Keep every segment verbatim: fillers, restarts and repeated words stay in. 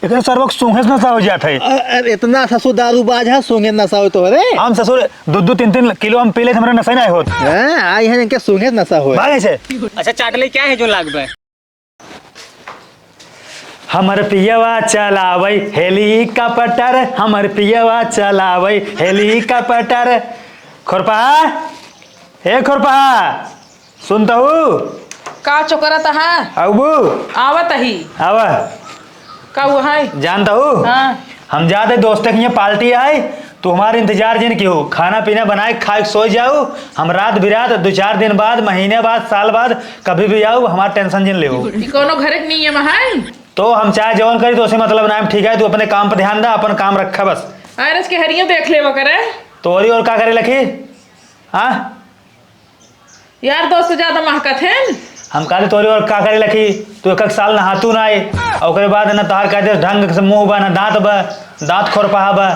एकरे सरवा के सूंघे से नशा हो जात है। अ-, अरे, इतना ससुर दारूबाज है, सूंघे से नशा होत तोहरे? हम ससुर दो दो तीन तीन किलो हम पी लेत, हमरा नशा नहीं होत। हाँ, आई है इनके सूंघे से नशा होए। भाग ऐसे। अच्छा, चाट ले, क्या है जो लागबे? हमर पियवा चलावै हेलीकॉप्टर, हमर पियवा चलावै हेलीकॉप्टर। खोरपहा, ए खोरपहा, सुनतहू? का चोकरत हा? अउबू? आवत ही। आवा। का हुआ है? जानतहू? हाँ। हम जात है दोस्ते के यहाँ पार्टी है, तू हमार इंतजार जिन किहू, खाना पीना बनाए के खाए के सोए जाऊ। हम रात बिरात दो चार दिन बाद, महीने बाद, साल बाद कभी भी आऊ, हमार tension जिन लेऊ। ई कौनो घरे के नियम है? तो हम चाहे जवन करी, तो उसे मतलब ना, ठीक है, तू अपने काम पे ध्यान दा, अपन काम रखा बस। अरे इसके हरियो देख लेवा करे। तोरी और का करे लखी? हाँ? यार दोस्त ज्यादा महकत है। हम कहते तोरी और का करे लखी, तू एक एक साल नहातू ना आए, और ओकरे बाद ना तोहार कहते ढंग से मुंह बा, ना दांत बा, दांत खोरपहा बा,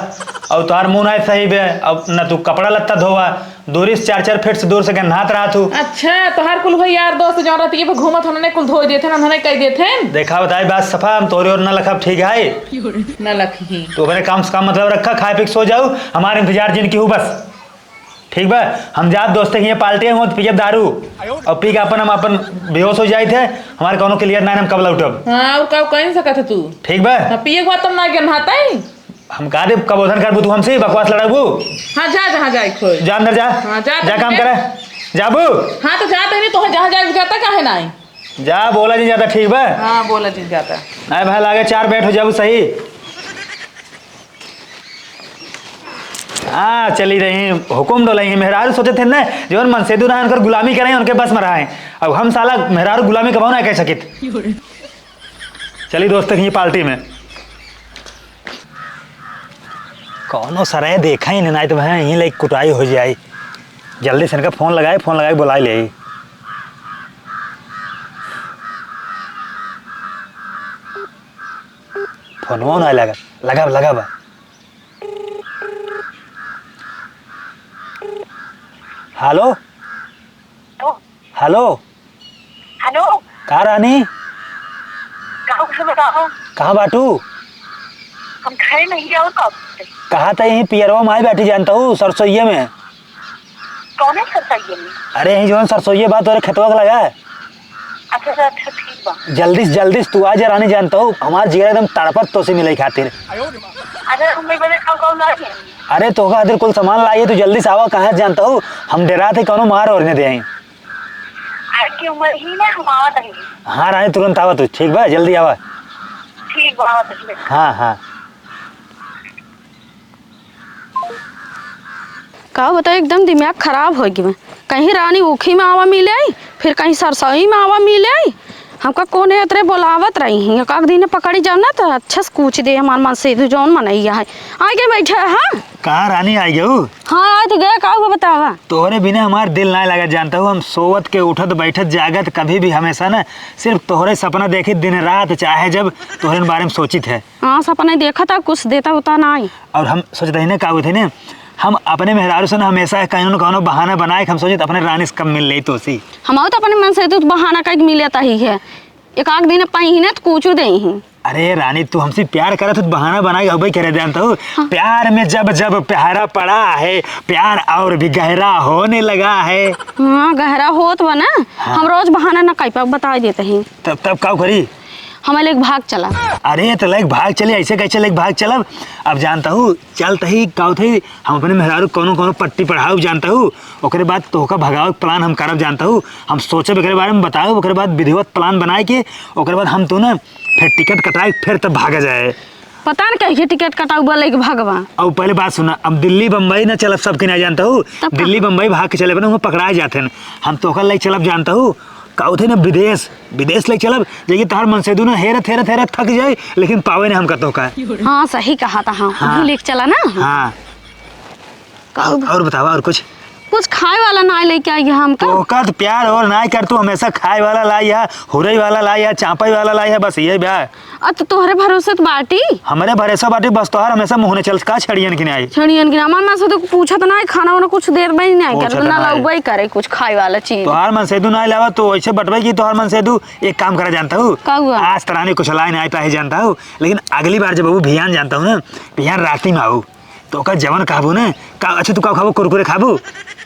और तोहार मुंह ना सही बे, और ना तू कपड़ा लत्ता धोवा, दूरी से चार चार फीट से दूर से गन्हात रहत हूँ। अच्छा, तोहार कुल भाई यार दोस्त जौन रहती है घूमत होने कुल धो देते ना, उन्होंने कह देते। देखा बताई बात सफा, हम तोरी और ना लखब, ठीक है? ना लखी। तू अपने काम से काम मतलब रखा, खाए पी के सो जाऊ, हमारे इंतजार जिन किहू बस। ठीक बा, हम जात दोस्ते के यहाँ पार्टी है, वहाँ पियब दारू और पी के अपन, हम अपन बेहोश हो जाइत है, हमारे कौनो clear ना, हम कब लौटब। हाँ, और का कह सकत है तू? ठीक बा। हाँ, पिए के बाद तुम ना गन्हाता ही। हम कहा दे, कब ओधन करबू तू हमसे, बकवास लड़ाबू? हाँ, जा, जहाँ जाए खोए। जा अंदर जा। हाँ, जा जा, काम करे। जाबू? हाँ, तो जा, तनी तोहे जहाँ जाए जाता, काहे ना आई? जा, बोला जी जाता, ठीक बा? हाँ, बोला जी जाता। नहीं भाई, लागे चार बैठ हो जाबू सही। हाँ, चली रही, हुकुम डोलई है। मेहरारू सोचे थे न, जवन मनसेदू रहे, उनकर गुलामी करें, उनके बस में रहे। अब हम साला मेहरारू गुलामी कबहू ना कह सकित। चली दोस्त, कहीं पार्टी में। कौनो सरे देखा ही नहीं, नहीं तो भाई यहीं लाइक कुटाई हो जाए। जल्दी से इनका फोन लगाए, फोन लगाए, बुलाई ले। फोनवा ना लगा, लगा, लगा बा। हेलो? हेलो? हेलो? हेलो? का रानी? का हो गया बताओ? कहाँ बाटू? हम घर में ही, और कब? कहाँ त यहीं पियरवा माई बैठी जानता हूँ, सरसोइये में। कौने सरसोइये में? अरे यहीं जौन सरसोइये बा तोरे खेतवा के लगा। अच्छा, अच्छा, अच्छा, ठीक बा। जल्दी से, जल्दी से तू आ जा रानी, जानता हूँ हमार जिगर एकदम तड़पत तोसे मिले खातिर। अच्छा, हम एक बजे कब, कब ला जाए? अरे तोहका खातिर कुल सामान लाई, तू जल्दी से आवा, कहाँ जानता हूँ हम डेरात है कौनो मार और न दे आई। आज की उम्र ही ना, हम आवत हई। हाँ रानी, तुरंत आवा तू, ठीक बा, जल्दी आवा। ठीक बा, आवत हई। हाँ, हाँ। का बताई, एकदम दिमाग खराब होइ गवा। कहीं रानी ऊखी में आवा मिले आई, फिर कहीं सरसोई में आवा मिले आई। हमका कौने एतरे बोलावत रही हैं, एक आध दिन पकड़ी जाओ ना तो अच्छे से कूच दे हमार मनसेदू जौन मनैया है। आइगे बैठे, हाँ। कहाँ रानी आइगे हो? हाँ, आइ तो गए, का हुआ बतावा? तोहरे बिना हमार दिल ना लगा जानता हूँ, हम सोवत के उठत बैठत जागत कभी भी हमेशा ना सिर्फ तोहरे सपना देखित दिन रात, चाहे जब तोहरे बारे में सोचित है। हाँ, सपना देखा था, कुछ देता उता ना आई। और हम सोचत हई ना, का होत है ना, हम अपने मेहरारू से ना हमेशा कौनो न कौनो बहाना बनाए के हम सोचत अपने रानी से कब मिल लेई तोसी। हम तो अपने मनसेदू बहाना कई मिलत ही है, एक आध दिन पहिने तो कूचू दे ही। अरे रानी, तू हमसे प्यार करत हो तो बहाना बनाए हबे करे जानता हूँ। हाँ। प्यार में जब जब प्यारा पड़ा है, प्यार और भी गहरा होने लगा है। हाँ, गहरा होत बा ना। हाँ। हम रोज बहाना ना कई पाब, बता देते ही। तब, तब का करी? हमें लेके भाग चला। अरे तो लेके भाग चली, ऐसे कैसे लेके भाग चलब? अब जानता हूँ, चलत ही का होत ही, हम अपने मेहरारू कौनो कौनो पट्टी पढ़ाऊ जानता हूँ, ओकरे बाद तोहका भगावे के plan हम करब जानता हूँ। हम सोचब एकरे बारे में बताओ, ओकरे बाद विधिवत plan बनाए के, ओकरे बाद हम तो ना फिर टिकट कटाए, फिर तब भागा जाए। पता न कहिए टिकट कटाऊ बा लेके भागवा। अब पहले बात सुना, अब दिल्ली बम्बई ना चलब, सबके ना जानता हूँ। तब दिल्ली कहाँ? बम्बई भाग के चले बने, वहाँ पकड़ाए जाते हैं। हम तोहका लेके चलब जानता हूँ, का होत है ना, विदेश, विदेश ले चलब, जाइए तोहार मनसेदू ना हेरत, हेरत, हेरत थक जाए, लेकिन पावे ना हमका तोहका। हाँ, सही कहा था, हाँ, हाँ। वहीं लेके चला ना। हाँ। का और, और बतावा, और कुछ? कुछ खाए वाला नाहीं लेके आई है हमका। तो ओकर प्यार और नाहीं कर, तू हमेशा खाए वाला लाई है, हुरई वाला लाई है, चापई वाला लाई है, बस यही बा। अ, तो तोहरे भरोसे तो बाटी। हमरे भरोसे बाटी, बस तोहार हमेशा मुँह ने चलत का छड़ियन के नाहीं। छड़ियन के नाहीं, हमार मनसेदू पूछत नाहीं, खाना वाना कुछ देर में ही नाहीं पूछत करत, ना नाहीं। लाउबे करे कुछ खाए वाला चीज। तोहार मनसेदू नाहीं लावा, तो ऐसे बटवे की तोहार मनसेदू। एक काम करा जानता हूँ, का हुआ? आज तरानी कुछ लाई नाहीं पाए जानता हूँ, लेकिन अगली बार जब अबू भियान जानता हूँ ना, भियान राती में आऊ, तो ओका जवन कहबू ना, का, अच्छा तू का खाबू, कुरकुरे खाबू?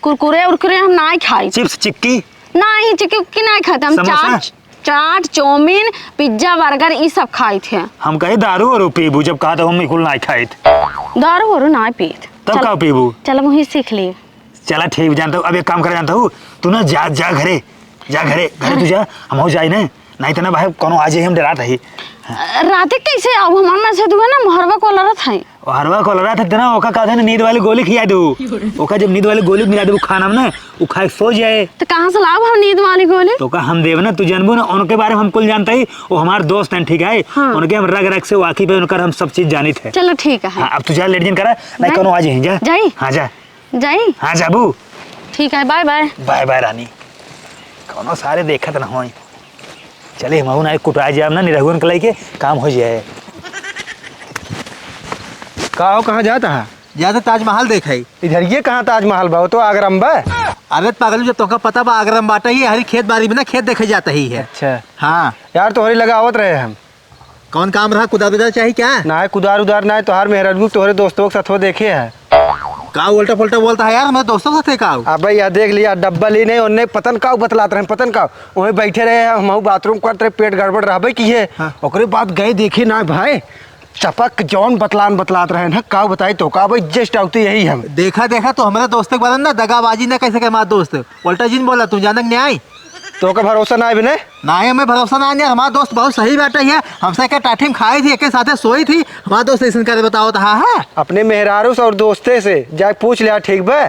कुरकुरे उरकुरे हम नाहीं खाई। चिप्स, चिक्की? नाहीं, चिक्की उक्की नाहीं खाते हम। समोसा? चाट, चाट, चाउमीन, पिज्जा, बर्गर, ई सब खाई थे। हम कहे दारू और पीबू, जब कहा तो हम कुल नाहीं खाइत। दारू और नाहीं पीत। तब चल, का पीबू? चल, वहीं सीख ली। चला ठीक, जानता हूँ, अब एक काम कर जानता हूँ, तू ना जा, जा घरे, जा घरे, घरे तू जा, हम हो जाई ना, नाहीं तो ना भाई कोनो आ जाई, हम डरात हई। राते कैसे आऊ? हमार मनसेदू है ना, मोहरवा को लड़त है। मोहरवा को लड़त है ना, ओका कहते ना नींद वाली गोली खिया दू। ओका जब नींद वाली गोली मिला देबू खाना में ना, उ खाए सो जाए। तो कहाँ से लाऊ हम नींद वाली गोली? तो का हम देव ना, तू जानबू ना, उनके बारे में हम कुल जानता ही, वो हमार दोस्त हैं, ठीक है? हाँ। उनके हम रग रग से वाकिफ है, उनकर हम सब चीज जानित है। चलो ठीक है। हाँ, अब तू जा, लेट जिन करा, नाहीं नहीं। कोनो आ जाई, जा। जाई? हाँ, जा। जाई? हाँ, जाबू। ठीक है, बाय बाय। बाय बाय रानी। कौनो सारे देखत न होई। चले, हमहू ना कुटा जाब ना, निरहुअन के लइके काम हो जाए। का हो, कहाँ जात हा? जाते ताजमहल देखे। इधर ये कहाँ ताजमहल बा? वो तो आगरा में बा। अरे पागल, जब तोहका पता बा आगरा में बाटे ही, हरी खेत बारी में ना खेत देखे जाता ही है। अच्छा। हाँ। यार, तोहरी लगा आवत रहे हम। कौन काम रहा, कुदार उदार चाही क्या? नाहीं, कुदार उदार नाहीं, तोहार मेहरारू तोहरे दोस्तों के साथ हो देखे है। का उल्टा पुल्टा बोलता है यार, मेरे दोस्तों के साथ है का? अबे यह देख लिया, डब्बा ली नहीं, उनने पतन का बतलात रहे, पतन का। वहीं बैठे रहे, हम बाथरूम करत रहे, पेट गड़बड़ रहबे की है। हाँ। ओकरे बाद गए देखे ना भाई, चपक जौन बतलान बतलात रहे ना, का बताई तो का भाई, just आउते यही हम। देखा, देखा, तो हमारे दोस्त के बारे में ना दगाबाजी ना कैसे के हमारा दोस्त। उल्टा जिन बोला, तू जानक नहीं आई। तो का भरोसा ना आवे ने? नाहीं, हमें भरोसा ना आने, हमारा दोस्त बहुत सही बाटे है। हमसे के टाठी में खाई थी, एक साथे सोई थी, हमारा दोस्त ऐसन करे बताओ तो, हाँ, हाँ। अपने मेहरारू से और दोस्ते से जाए पूछ लिया, ठीक बा?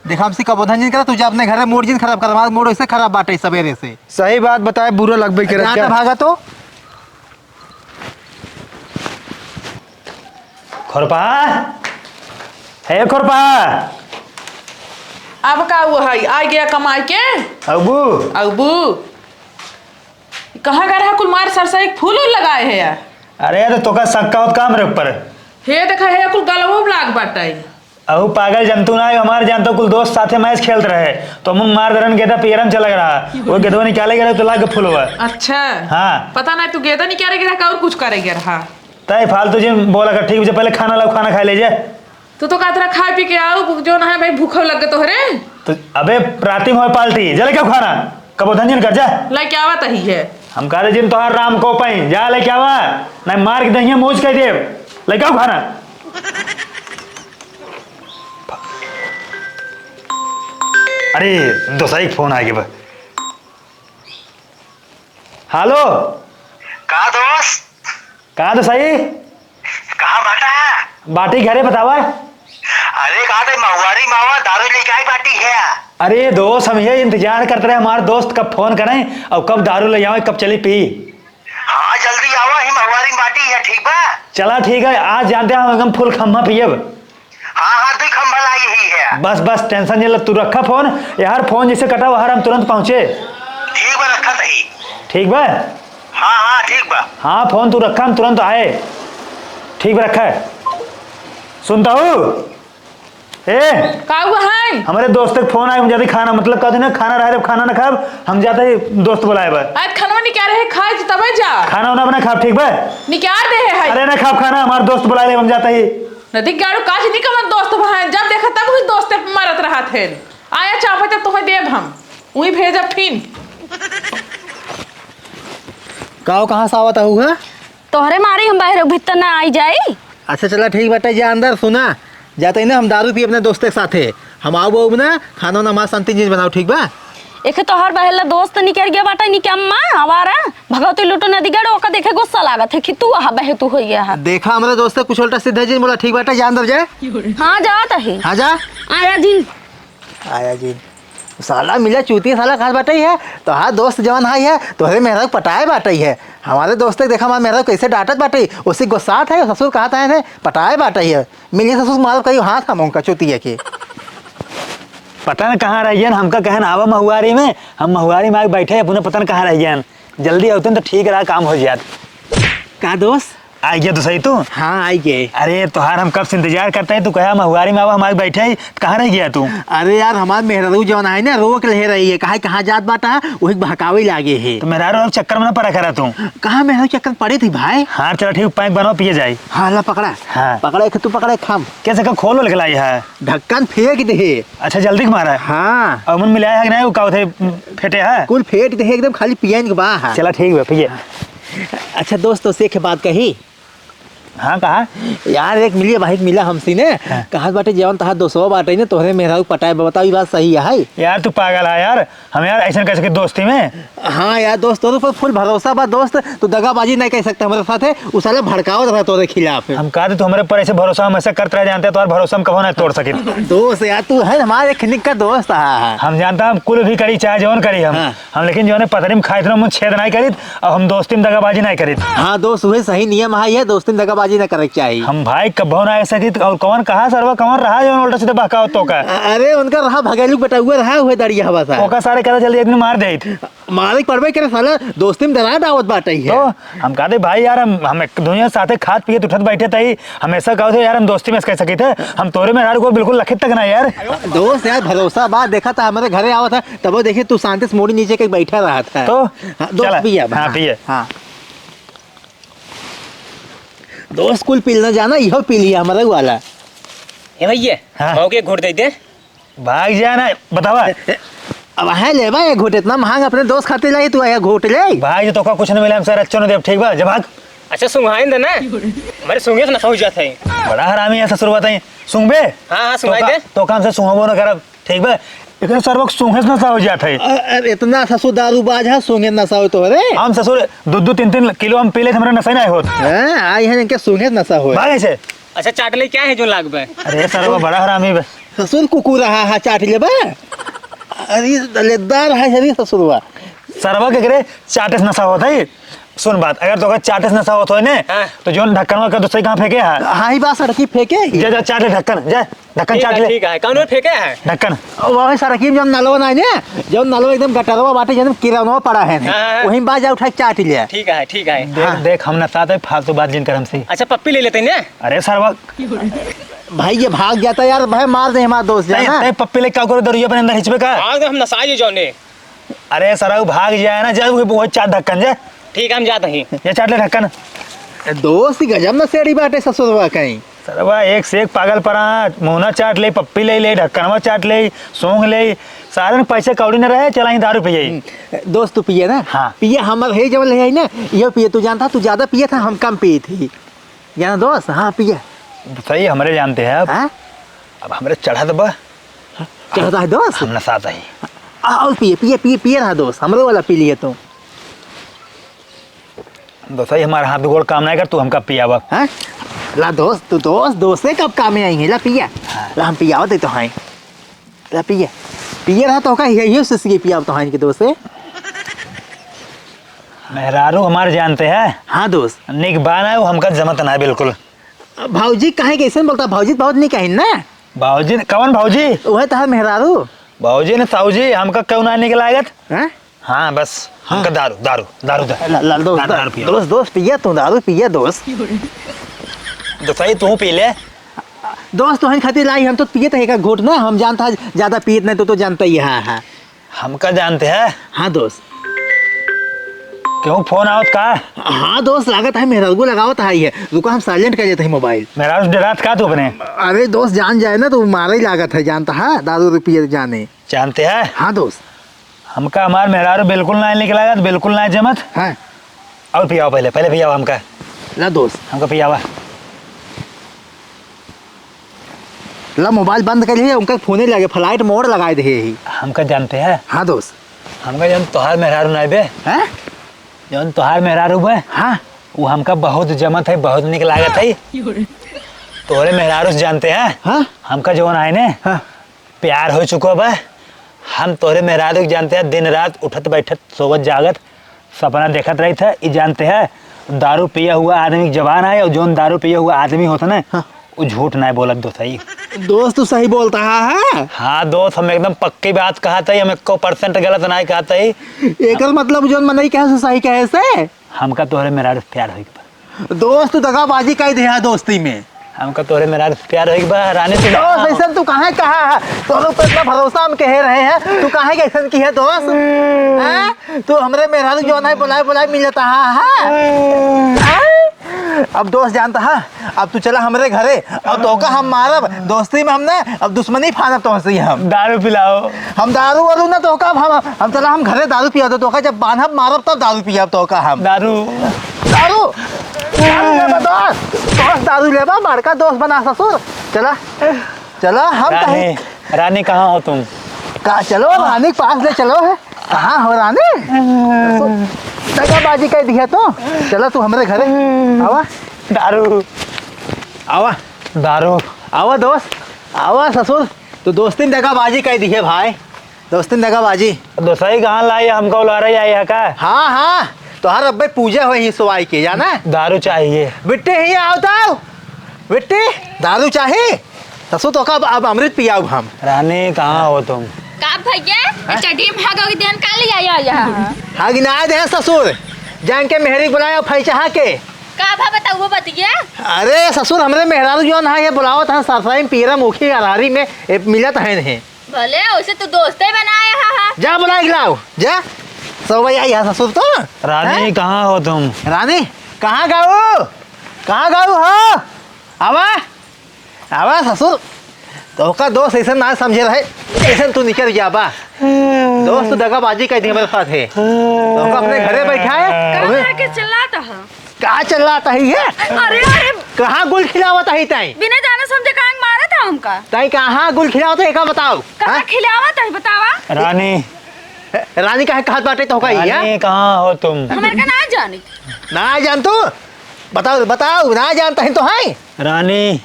देखा, हमसे कबो धन जिन करा, तू जा अपने घर में, मूड जिन खराब कर, हमारा मूड ऐसे खराब बाटे सवेरे से। सही बात बताए, बुरा लगबे करे, जा जा। तो भागा तो। खुरपा, हे खुरपा। अब का हुआ है, आ गया कमाई के? अबू। अबू, कहाँ गए रहा कुल मार सरसों एक फूल उल लगाए है यार? अरे, तो तोका शक का होत का हमरे ऊपर? हे देखा है, कुल गलवो लाग बाटे। अहू पागल जंतु ना है, हमारे जानतो कुल दोस्त साथे मैच खेलत रहे, तो हम मार दरन गेदा पियरम चला रहा, वो गेदवा निकाले गए तो लाग फुलवा। अच्छा। हाँ। पता ना तू गेदा निकाले गए रहा का और कुछ करे गए रहा। तय फालतू जिन बोला कर, ठीक बा, पहले खाना लाओ, खाना खा ले जे। तू तो कहत रहा खाए पी के आओ, जो ना है भाई भूखो लग गए तोहरे। तो अबे राती में होए पार्टी, जा लेके आओ खाना, कबो धंजन कर जा। लेके आवत ही है। हम कह रहे जिन तोहार राम को पाई, जा लेके आवा, नहीं मार के दहिया मोज कर दे, लेके आओ खाना। अरे, दोसाई के फोन आ गया बा। हेलो। का दोस्त? का दोसाई? कहाँ बाटा? बाटी घरे बतावा। अरे, का ते महुआरी मावा दारू लेके आई बाटी है? अरे दोस्त, हम ये इंतजार करते रहे, हमारे दोस्त कब फोन करें और कब दारू ले आवे, कब चली पी। हाँ, जल्दी आवा, ही महुआरी बाटी है, ठीक बा? चला ठीक है, आज जानते हैं हम एकदम फुल खम्मा पियब। हाँ, हाँ, दुई खम्भा लाई ही है। बस, बस, tension नहीं ले, तू रखा फोन। यार, फोन जैसे कटा, वहाँ हम तुरंत पहुँचे। ठीक बा, रखा सही। ठीक बा? हाँ, हाँ, ठीक बा। हाँ, फोन तू रखा, हम तुरंत आए। ठीक बा, रखा है। सुनता हूँ? ए? का हुआ है? हमारे दोस्त के फोन आए, हम जाते खाना, मतलब, कहते ना, खाना रहे, जब खाना ना खाब, हम जाते ही दोस्त बुलाए बा। आज खाना नहीं क्या रहे, खाए तो तबे जा। खाना उना बना खाब, ठीक बा? निकार दे है। अरे ना खाब खाना, हमारे दोस्त बुलाए ले, हम जाते ही। नदी गाड़ू काज नहीं कमन दोस्त बहन, जब देखा तब वही दोस्ते पे मरत रहत है। आया चापे तो तुम्हें देब हम, वही भेजब फिन। का हो, कहाँ से आवत हऊ है? तोहरे मारी हम बाहर भीतर ना आई जाई। अच्छा चला ठीक बाटे, जा अंदर। सुना, जाते ही ना हम दारू पी अपने दोस्त के साथे, हम आओ वो ना खाना ना हमारा शांति चीज बनाओ, ठीक बा? एखे तोहर बहेला दोस्त निकर गया बाटे निकम्मा आवारा। भगवती लुटो नदी गड़ ओका देखे गुस्सा लागत है कि तू आहा बहे तू होइया है। देखा, हमरे दोस्त से कुछ उल्टा सीधा जिन बोला, ठीक बाटे, जा अंदर जा। हाँ, जात है। हाँ, जा। आया जिन। आया जिन। साला मिला चूतिया साला खास बाटे है, तोहार दोस्त जवान हाई है, तोहरे मेहरा पटाए बाटे है। हमारे दोस्त के देखा, हमारे मेहरा कैसे डांटत बाटे, उसी गुस्सात है, ससुर कहत है, पटाए बाटे है। मिलिए ससुर मारो कहीं हाथ हम उनका चूतिया के। पता न कहाँ रह गयन, हमका कहन आवा महुआरी में, हम महुआरी में आके बैठे, अपने पता न कहाँ रह गयन। जल्दी होते न तो ठीक रहा, काम हो जात। का दोस्त? आ गया तो सही तू। हाँ, आई गए। अरे तोहार हम कब से इंतजार करते हैं, तू कहा महुआरी में आवा, हम आके बैठे ही, कहाँ रह गया तू? अरे यार, हमार मेहरारू जौन है ना, रोक ले रही है, कहा कहाँ जात बाटा, वही बहकावे लागे है। तो मेहरारू अब चक्कर में ना पड़ा करा तू। कहाँ मेहरारू चक्कर पड़ी थी भाई? हाँ चला ठीक, पैक बनाओ, पिए जाए। हाँ ला पकड़ा। हाँ। पकड़ा एक, तू पकड़ा एक, हम। कैसे का खोल लेके लाई है? ढक्कन फेंक दे। अच्छा, जल्दी के मारा है। हाँ। और मन मिलाया है कि नहीं, वो का होते फेटे है? कुल फेंट दे एकदम, खाली पियन के बा है। चला ठीक बा, पिए। अच्छा दोस्त, तो से के बात कही। हाँ, कहा? यार, एक मिलिया भाई मिला हमसे ने। हाँ। कहा बाटे, जवन तहार दोस्तवा बाटे ने, तोहरे मेहरारू पटाए बा। बताओ, ई बात सही है? यार, तू पागल है यार। हम यार ऐसन कैसे के दोस्ती में? हाँ यार दोस्त, तोरे पर फुल भरोसा बा दोस्त, तू दगाबाजी नहीं कर सकता हमारे साथ है। उ साला भड़कावत रहा तोरे खिलाफ। हम कहा थे, तू हमारे पर ऐसे भरोसा हमेशा करते रह जानते, तो यार भरोसा हम कबो नहीं तोड़ सके। दोस्त यार, तू है हमारे खनिक का दोस्त है। हम जानता, हम कुल भी करी, चाहे जौन करी हम। हाँ। हम लेकिन जौने पतरी में खाइत रहो, मुँह छेद नहीं करीत, अब हम दोस्ती में दगाबाजी नहीं करीत। हाँ दोस्त, वही सही नियम है, ये दोस्ती में दगाबाजी नहीं करे के चाहिए। हम भाई कबो ना ऐसा की, और कौन कहा सरवा, कौन रहा जो उल्टा सीधा बहकावत तो का? अ-, अरे उनका रहा भगेलू बेटा, हुआ रहा हुए दरिया हवा सा। ओका सारे कहता चल एक दिन मार देत। मारे के पड़बे करे साला, दोस्ती में दरार डावत बाटे ही है। तो हम कहते भाई यार, हम, हम एक दुनिया साथे खात पियत उठत बैठे तही, हमेशा कहते यार हम दोस्ती में कह सकी थे, हम तोरे मेहरारू को बिल्कुल लखित तक ना यार। दोस्त यार भरोसा बा, देखा था हमारे घरे आवत है, तबो देखिए तू शांति से मूड़ी नीचे के बैठा रहा था। तो हाँ, दोस्त चला। पिया बा। हाँ, पिए। हाँ। दोस्त कुल पी लेना जाना, इहो पी लिया हमारे वाला। ए भैया, हाँ। मौके घोट दे दे। भाग जा ना, बतावा। अब है लेबा एक घोट, इतना महंगा अपने दोस्त खातिर लाई, तू आया घोट ले। भाग जो तोका कुछ न मिले, हम सर अच्छो न देब, ठीक बा? जा भाग। अच्छा, सुंघाइन दे ना। हमारे सुंघे से नशा हो जात है। बड़ा हरामी है ससुर, बताई। सुंघबे? हाँ, हाँ, सुंघाई तोका, दे। तोका हमसे सुंघबो न करब, ठीक बा? एकरे सरवा के सूंघे से नशा हो जात है। अ-, अरे, इतना ससुर दारूबाज है, सूंघे नशा हो तोहरे? हम ससुर दो दो तीन तीन किलो हम पी लेत, हमरा नशा नहीं होत। हाँ, आई है इनके सूंघे नशा हो। भाग ऐसे। अच्छा, चाट ले, क्या है जो लागबे? अरे, सरवा बड़ा हरामी बा। ससुर कुकुर रहा है, चाट लेबा? अरे, दलेदार है, अरे ससुरवा। सरवा के करे चाटे से नशा होत है। सुन बात, अगर तोका चाटे से नशा होत होय ने, हाँ। तो जौन ढक्कनवा का दूसरे कहाँ फेंके है? हाँ, ही बात सड़की फेंके ही। जा, जा, चाट ले ढक्कन, जा, ढक्कन ठीक चाट है, ले। ठीक है, कौन में फेंके है? ढक्कन। वही सड़की में जौन नलवा ना है ने, जौन नलवा एकदम गटरवा बाटे, जौन किरनवा पड़ा है ने, हाँ, हाँ, हाँ। वहीं बाज जा उठा के चाट ले। ठीक है, ठीक है। देख, हाँ। देख, हम ना साथ है, फालतू बात जिन कर हमसे। अच्छा, पप्पी ले लेते हैं ने? अरे सरवा। भाई, ये भाग जाता यार, भाई मार दे हमारा दोस्त तै, जाना। तै पप्पी ले का करो, दरुइया अपने अंदर हिचबे का? भाग दे, हम नसाई जौने। अरे सरऊ भाग जाए ना, जा वो, वो चाट ढक्कन जा। ठीक है, हम जात ही। ये चाट ले ढक्कन। दोस्त ही गजब नशेड़ी बाटे ससुरवा कहीं। सरवा एक से एक पागल परा, मुहना चाट ले, पप्पी ले ले, ढक्कनवा चाट ले, सूंघ ले, सारे में पैसे कौड़ी न रहे, चला ही दारू पिए। हम्म, दोस्त तू पिए ना? हाँ। पिए हमर है जवन ले आई ना, ये पिए, तू जानता, तू ज्यादा पिए था, हम कम पिए थे। जाना दोस्त, हाँ पिए। सही हमरे जानते हैं अब। हाँ? अब हमरे चढ़त बा। चढ़ता है दोस्त? हम नसात ही। आ, और पिए, पिए, पिए, पिए रहा दोस्त, हमरे वाला पी लिए तू। दोस्त, ये हमारा हाथ गोड़ काम नहीं कर, तू हमका पियावा। हाँ? ला दोस्त, तू दोस्त, दोस्त से कब काम में आई है? ला पिया। हाँ। ला हम पियावा दे तो हाँ। ला पिया। पिया रहा तो का, यही से पिया तो हाँ इनके दोस्त से। मेहरारू हमारे जानते हैं? हाँ दोस्त। निक बा ना, वो हमका जमत ना है बिल्कुल। भौजी काहे के ऐसे बोलता? भौजी बहुत निक है ना? भौजी, कौन भौजी? वह तो है मेहरारू। भौजी ने साहू जी, हमका क्यों ना निक लागत? हैं? हाँ, बस, हाँ। हमका दारू, दारू, दारू दे। ला, ला, दोस्त, दारू, दारू पिया। दोस्त, दोस्त, पिया तू, दारू पिया, दोस्त। तो सही, तू पी ले। दोस्त, तोहन खातिर लाई, हम तो पिए थे एक घोट ना, हम जानता है, ज्यादा पियत नहीं तो, तो जानता ही है, हाँ। हमका जानते हैं? हाँ, दोस्त। क्यों, फोन आवत का? हाँ, दोस्त, लागत है, मेहरगो लगावत है, ये। रुको, हम silent कर लेते हैं मोबाइल। मेहरारू से डरात का तू अपने? अरे, दोस्त, जान जाए ना, तो मारे ही लागत है, जानता है, दारू रुपये जाने। जानते हैं? हाँ, दोस्त। हमका हमार मेहरारू बिल्कुल ना निक लागत, बिल्कुल ना जमत। हाँ। और पियावा पहले, पहले पियावा हमका। ला दोस्त। हमका पियावा। ला मोबाइल बंद कर लिए, उनका फोने लगे, flight mode लगाए दे ही। हमका जानते हैं? हाँ दोस्त। हमका जौन तोहार मेहरारू ना बे। हैं? जौन तोहार मेहरारू बे। हाँ। वो हमका बहुत जमत है, बहुत निक लागत है। तोहरे मेहरारू से जानते हैं? हाँ। हमका जौन आए ने? हाँ। प्यार हो चुका बा। हम तोहरे मेहरारू के जानते हैं, दिन रात उठत बैठत, सोवत जागत सपना देखत रहित है। ई जानते हैं, दारू पिया हुआ आदमी के जबान है, और जौन दारू पिया हुआ आदमी होता ना, हाँ। उ झूठ नाहीं बोलत दोसई। दोस्त, तू सही बोलत हा, हाँ? हाँ दोस्त, हम एकदम पक्की बात कहत हई, हम एक्को percent गलत नाहीं कहत हई। एकर मतलब जौन मनई कहे से सही कहे से? हमका तोहरे मेहरारू से प्यार होइके बा। दोस्त, तू दगाबाजी कइ दिहा दोस्ती में। हमका तोहरे मेहरारू से प्यार होइके बा, रानी से दोस्त, ऐसन तू काहे कहा है? तोहरे ऊपर इतना भरोसा हम कहे रहे हैं, तू काहे के ऐसन किहे दोस्त? हैं? तू हमरे मेहरारू जौन है, बोलाए, बोलाए मिलत हा, हाँ? हैं? अब दोस्त जानत हा, अब तू चला हमरे घरे, अब तोहका हम मारब, दोस्ती में हम ना, अब दुश्मनी फानब तोहसे हम। दारू पिलाओ। हम दारू वारू ना तोहका, हम, हम चला हम घरे दारू पिया दो तोहका, जब बांधब मारब तब दारू पियब तोहका हम। दारू। दारू? दारू लेबा दोस्त? दोस्त दारू लेबा, बड़का दोस्त बना ससुर। चला, चला, हम रानी, कहीं रानी, कहाँ हो तुम? का, चलो, रानी के पास ले चलो है। कहाँ हो रानी? दगाबाजी कइ दिहा तो। चला तू हमरे घरे। आवा। दारू। आवा। दारू। आवा दोस्त। आवा ससुर। तू दोस्ती में दगाबाजी कइ दिहे भाई। दोस्ती में दगाबाजी। दोसई कहाँ लाई, हमका उलारे आई है का? हाँ, हाँ। तोहर अब्बे पूजा होई ही सुवाई के, जाना? दारू चाहिए। बिट्टी ही आओ तो। बिट्टी, दारू चाही? ससुर तोहका अब, अब अमृत पियाउब हम। रानी, कहाँ हो तुम? का भैया? हैं? चड्डी में हग हग देन का लिया या यहाँ? हग ना दे ससुर, जान के मेहरी बुलाया फैचहा के। का भा बताओ वो बतिया? अरे ससुर, हमरे मेहरारू जौन है, ये बुलावत है सरसाई में, पीरा मुखी अरारी में, ए, मिलत है नहीं। भले, उसे तू दोस्ते बनाया हा, हा। जा बुला के लाओ, जा। सब आई है ससुर तो। रानी, हैं? कहाँ हो तुम? रानी, कहाँ गाऊ? कहाँ गाऊ हो? आवा। आवा ससुर, तोहका दोस्त ऐसन ना समझे रहे, ऐसन तू निकल जाबा। दोस्त, तू दगाबाजी कइ दी हमरे साथ है। तोहका अपने घरे बैठा है। कहाँ के चिल्लात ह? का चिल्लात ही है? अरे, अरे। कहाँ गुल खिलावत ही ताई? बिना जाने समझे काहे मारत ह हमका? ताई कहाँ गुल खिलावत ही, एका बताओ? कहाँ हाँ? खिलावत ही, बतावा? रानी। रानी काहे कहत बाटे तोहका ही, रानी, हाँ? कहाँ हो तुम? हमरे का ना जानी। ना जान तू? बताओ, बताओ, ना जानत ही तो है? रानी,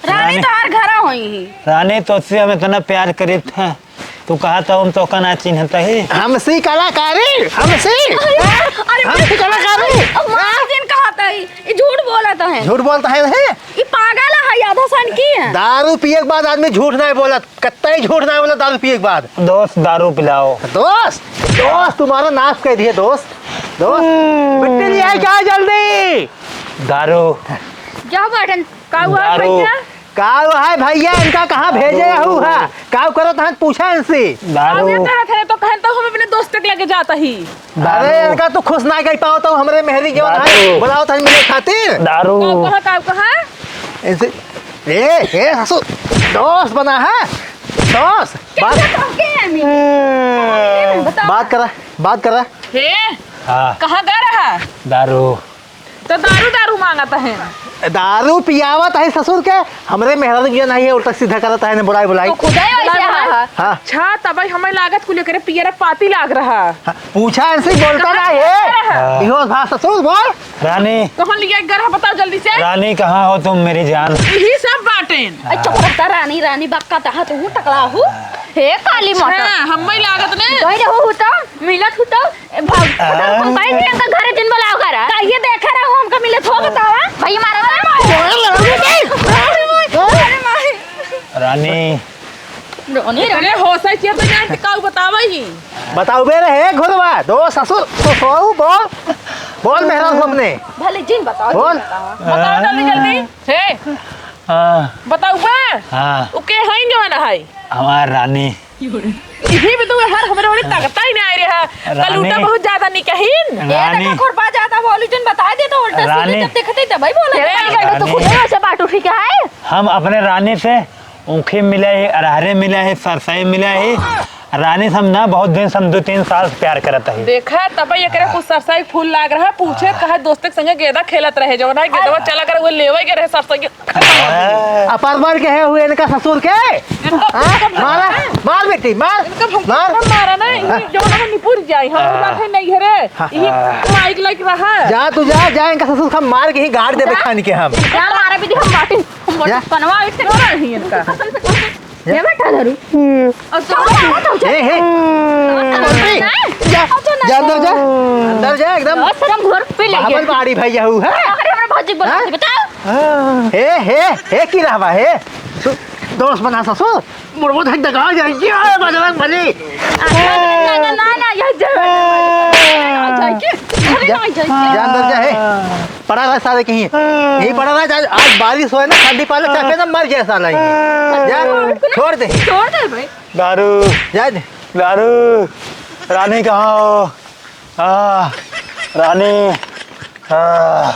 रानी रानी। तोहार घरा होई ही। रानी, तोसे हम इतना प्यार करीत है, तू कहत ह हम तोहका ना चिन्हत ही। हमसी कलाकारी, हमसी। अरे, अरे, हमसी कलाकारी। अब मार दिन कहत ही, ई झूठ बोलत है। झूठ बोलत है, है? ई पागल है, आधा सन की है। दारू पिए के बाद आदमी झूठ नाहीं बोलत, कत्तई झूठ नाहीं बोलत दारू पिए के बाद। दोस्त, दारू पिलाओ। दोस्त, दोस्त, तुम्हारा नाश कइ दिहे दोस्त। दोस्त, हम्म। बिट्टी लिया क्या जल्दी? दारू। क्या बाटन? का हुआ दारू। भैया? का हुआ है भैया? इनका कहाँ भेजे हऊ हा? का करत हन पूछा इनसे। दारू। अबे करत है तो कहन तो हम अपने दोस्त के लगे जात ही। दारू। अरे इनका तो खुश ना कइ पावत हऊ हमरे मेहरी जौन है, दारू। बुलावत हन मिले खातिर। दारू। का कहा, का कहा? इनसे, ए, ए, ससुर, दोस्त बना है, दोस्त। बात, कैसे तो के आनी? बताओ। बात करा, बात करा। हे, हाँ। कहाँ गा रहा? दारू। तो दारू, दारू माँगत है। दारू पियावत है ससुर के, हमरे मेहरारू के नाहीं है, उल्टा सीधा करत है, ने बुलाई, बुलाई। तो खुदे वैसे बुलाई, बुलाई। है। हाँ। अच्छा, तबई हमें लागत कुल एकरे पियरा पाती लाग रहा। हाँ, पूछा इनसे, बोलता कहाँ नाहीं है। गा रहा? हाँ। इहो भा ससुर, बोल। रानी। कहाँ लिया गा रहा, बताओ जल्दी से। रानी, कहाँ हो तुम मेरी जान? यही सब बाटेन। ए, चुप रहता रानी, रानी बक्का तहा तू टकला हूँ। हे काली माता। हाँ, हमें लागत ने। कहीं रहू हूँ तो। मिलत हूँ तो, ए, भाग, आ? हम कहीं नहीं, इनका घर जिन बुलाओ घर। का ये देखे रहो, हमका मिलत हो, बतावा? भाई, मारा था। अरे माई। अरे माई। रानी। रोनी, रोनी। अरे, होश है, चेत है, जान के काऊ बतावा ही। बताओ बे रे, हे घुरवा, दो ससुर, तो सोऊ, बोल। बोल मेहरा सामने। भले जिन बताओ, बोल। जिन बताओ। बताओ जल्दी, जल्दी। हे। हाँ। बताओ बे। हाँ। उ के हईन जवन है? हमार रानी। इही में तो हर हमरे ओरे ताकत ही ना आए रहा। रानी। कलूटा बहुत ज्यादा निकहिन। ए, रानी। देखा, खुरपा ज्यादा बोली, जन बता दे तो उल्टा सीधे रानी। जब देखते ही तब ही बोला। ए, रानी। तो खुदे वैसे बाटू ठीक है। हम अपने रानी से ऊखी मिला है, अरहरे मिला है, सरसई मिला है। रानी से हम ना बहुत दिन से, हम दो तीन साल से प्यार करत है। देखा, तब एकरे कुछ सरसई फूल लाग रहा, पूछे कहा दोस्त के संगे गेंदा खेलत रहे, जवन है गेंदवा चला कर वो लेवे के रहे सरसई के। आ, परमल के है हुए इनका ससुर के? इनका हाँ? मारा, मार बेटी, मार, इनका भौजी मार। को मारा ना, इनकी जौन हम निपुर जाई, हम हाँ। बात है नहीं है रे। हाँ। ये माइक लाइक रहा। जा तू जा, जा, इनका ससुर का मार के ही गाड़ देबे जा। खान के हम। जा मारा बेटी, हम बाटी, हम जा। बचपनवा एक से मारा ही इनका। जा। ये बैठा धरू। हम्म। और तो क्या होता है? ए, हे। हम्म। जा, जा अंदर जा। अंदर जा एकदम। और शर्म घोर पी ले बाबल ये। बाड़ी भैया हूँ, है? अरे, हमरा भौजी बोला हाँ? बताओ। हे, हे, हे, की रहवा, हे? सु-, दोस्त बना ससुर, मुड़बो धक धका जाएगी, आए बजरंग बली। अच्छा, ना, ना, ना, ना, ये जा-, ना जाएगी, अरे ना जाएगी। जा अंदर जा, हे। पड़ा रहा साले कहीं, यहीं पड़ा रहा, आज, आज बारिश होए ना, ठंडी पाले, चाहे ना मर जाए साला यहीं। जा, छोड़ दे। छोड़ दे भाई। दारू। जा दे। दारू। रानी कहाँ हो? आ, रानी। आ।